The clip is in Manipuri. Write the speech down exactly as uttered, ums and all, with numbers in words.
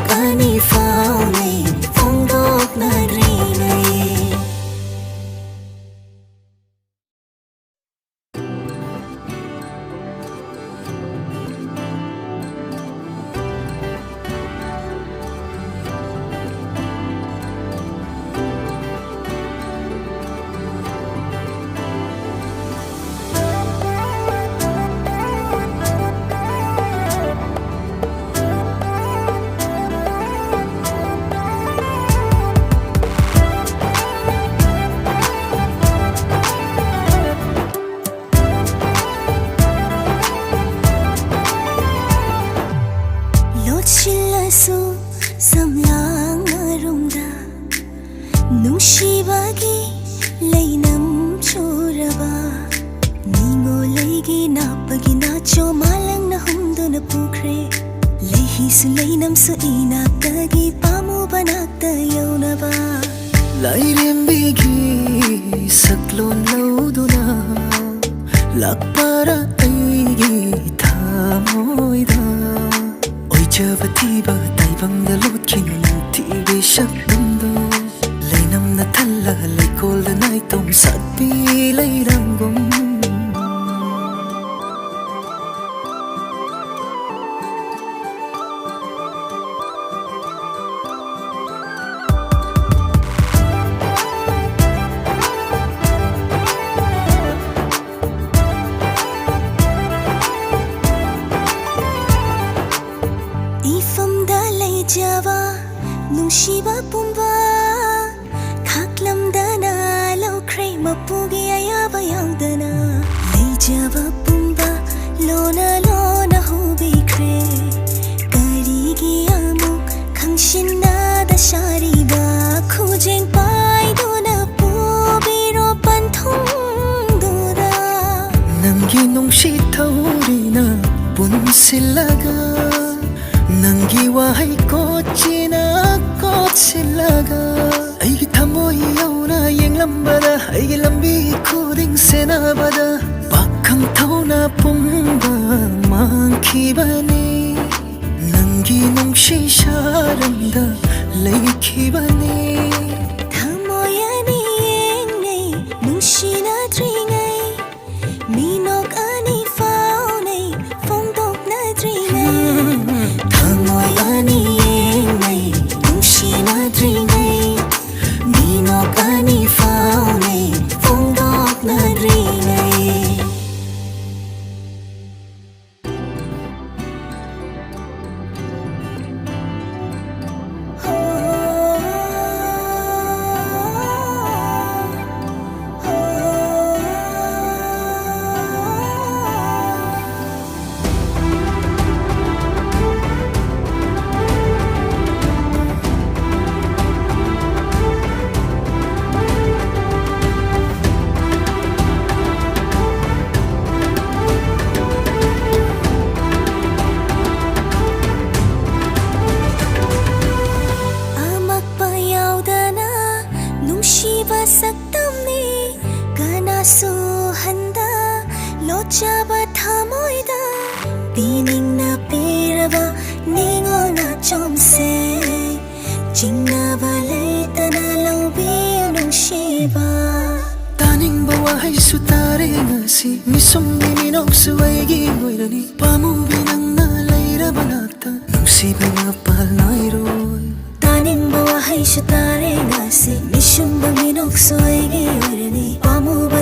ꯑꯅꯤ ꯐꯥꯎꯅꯩ ꯐꯣꯡꯗꯣꯛꯅꯗ꯭ꯔꯤꯉꯩ꯫ ꯂꯣꯠꯁꯤꯜꯂꯁꯨ ꯁꯝꯂꯥꯡ ꯃꯔꯨꯝꯗ ꯅꯨꯡꯁꯤꯕꯒꯤ ꯂꯩꯅꯝ ꯆꯨꯔꯕ ꯅꯤꯉꯣꯜ ꯂꯩꯒꯤ ꯅꯥꯞꯄꯒꯤ ꯅꯥꯆꯣꯝ ꯃꯥꯂꯪꯅ ꯍꯨꯝꯗꯨꯅ ꯄꯨꯈ꯭ꯔꯦ꯫ ꯂꯩꯍꯤꯁꯨ ꯂꯩꯅꯝꯁꯨ ꯏꯅꯥꯛꯇꯒꯤ ꯄꯥꯝꯃꯨꯕ ꯅꯥꯛꯇ ꯌꯧꯅꯕ꯫ ꯂꯥꯏꯔꯦꯝꯕꯤꯒꯤ ꯁꯛꯂꯣꯟ ꯂꯧꯗꯨꯅ ꯂꯥꯛꯄꯔꯥ ꯑꯩꯒꯤ ꯊꯃꯣꯏꯗ? ꯑꯣꯏꯖꯕ ꯊꯤꯕ ꯇꯥꯏꯕꯪꯗ ꯂꯣꯠꯈꯤꯅꯨ ꯅꯨꯡꯊꯤꯕꯤ ꯁꯛꯇꯝꯗꯣ꯫ ꯂꯩꯅꯝꯅ ꯊꯜꯂ ꯂꯩꯀꯣꯜꯗ ꯅꯥꯏꯇꯣꯝ ꯁꯥꯠꯄꯤ ꯂꯩꯔꯪꯒꯨꯝ꯫ ꯏꯐꯝꯗ ꯂꯩꯖꯕ ꯅꯨꯡꯁꯤꯕ ꯄꯨꯝꯕ ꯈꯥꯛꯂꯝꯗꯅ ꯂꯧꯈ꯭ꯔꯦ ꯃꯄꯨꯒꯤ ꯑꯌꯥꯕ ꯌꯥꯎꯗꯅ꯫ ꯂꯩꯖꯕ ꯄꯨꯝꯕ ꯂꯣꯟꯅ ꯂꯣꯟꯅ ꯍꯨꯕꯤꯈ꯭ꯔꯦ꯫ ꯀꯔꯤꯒꯤ ꯑꯃꯨꯛ ꯈꯪꯁꯤꯟꯅꯗ ꯁꯥꯔꯤꯕ ꯈꯨꯖꯦꯡ ꯄꯥꯏꯗꯨꯅ ꯄꯨꯕꯤꯔꯣ ꯄꯟꯊꯨꯡꯗꯨꯗ? ꯅꯪꯒꯤ ꯅꯨꯡꯁꯤꯠ ꯊꯧꯔꯤꯅ ꯄꯨꯟꯁꯤꯜꯂꯒ, ꯅꯪꯒꯤ ꯋꯥꯍꯩ ꯀꯣꯆꯤꯅ ꯀꯣꯠꯁꯤꯜꯂꯒ, ꯑꯩꯒꯤ ꯊꯃꯣꯏ ꯌꯧꯅ ꯌꯦꯡꯂꯝꯕꯗ, ꯑꯩꯒꯤ ꯂꯝꯕꯤ ꯈꯨꯗꯤꯡ ꯁꯦꯟꯅꯕꯗ ꯄꯥꯈꯪ ꯊꯧꯅ ꯄꯨꯝꯕ ꯃꯥꯡꯈꯤꯕꯅꯤ꯫ ꯅꯪꯒꯤ ꯅꯨꯡꯁꯤ ꯁꯥꯔꯝꯗ ꯂꯩꯈꯤꯕꯅꯤ꯫ ꯊꯃꯣꯏ ꯑꯅꯤ ꯌꯦꯡꯅꯩ ꯅꯨꯡꯁꯤꯅꯗ꯭ꯔꯤꯉꯩ, ꯃꯤꯅꯣꯛ ꯑꯅꯤ ꯐꯥꯎꯅꯩ ꯐꯣꯡꯗꯣꯛꯅꯗ꯭ꯔꯤꯉꯩ꯫ ꯊꯃꯣꯏ ꯑꯅꯤ ꯌꯦꯡꯅꯩ ꯅꯨꯡꯁꯤꯅꯗ꯭ꯔꯤꯉꯩ, ꯃꯤꯅꯣꯛ ꯑꯅꯤ ꯐꯥꯎꯅꯩ ꯐꯣꯡꯗꯣꯛꯅꯗ꯭ꯔꯤꯉꯩ꯫ ꯑꯃꯛꯄ ꯌꯥꯎꯗꯅ ꯅꯨꯡꯁꯤꯕ ꯁꯛꯇꯝꯅꯤ꯫ ꯀꯅꯥꯁꯨ ꯍꯟꯗ ꯂꯣꯠꯆꯕ ꯊꯃꯣꯏꯗ ꯄꯤꯅꯤꯡꯅ ꯄꯤꯔꯕ ꯅꯤꯉꯣꯜ ꯅꯥꯆꯣꯝꯁꯦ꯫ ꯆꯤꯡꯅꯕ ꯂꯩꯇꯅ ꯂꯧꯕꯤꯌꯨ ꯅꯨꯡꯁꯤꯕ꯫ ꯇꯥꯅꯤꯡꯕ ꯋꯥꯍꯩꯁꯨ ꯇꯥꯔꯦ ꯉꯁꯤ, ꯃꯤꯁꯨꯝꯒꯤ ꯃꯤꯅꯣꯛꯁꯨ ꯑꯩꯒꯤ ꯑꯣꯏꯔꯅꯤ꯫ ꯄꯥꯝꯃꯨꯕꯤ ꯅꯪꯅ ꯂꯩꯔꯕ ꯅꯥꯛꯇ, ꯅꯨꯡꯁꯤꯕ ꯃꯄꯥꯜ ꯅꯥꯏꯔꯣꯏ꯫ ꯇꯥꯅꯤꯡꯕ ꯋꯥꯍꯩꯁꯨ ꯇꯥꯔꯦ ꯉꯁꯤ, ꯃꯤꯁꯨꯝꯕ ꯃꯤꯅꯣꯛꯁꯨ ꯑꯩꯒꯤ ꯑꯣꯏꯔꯅꯤ꯫ ꯄꯥꯝꯃꯨꯕ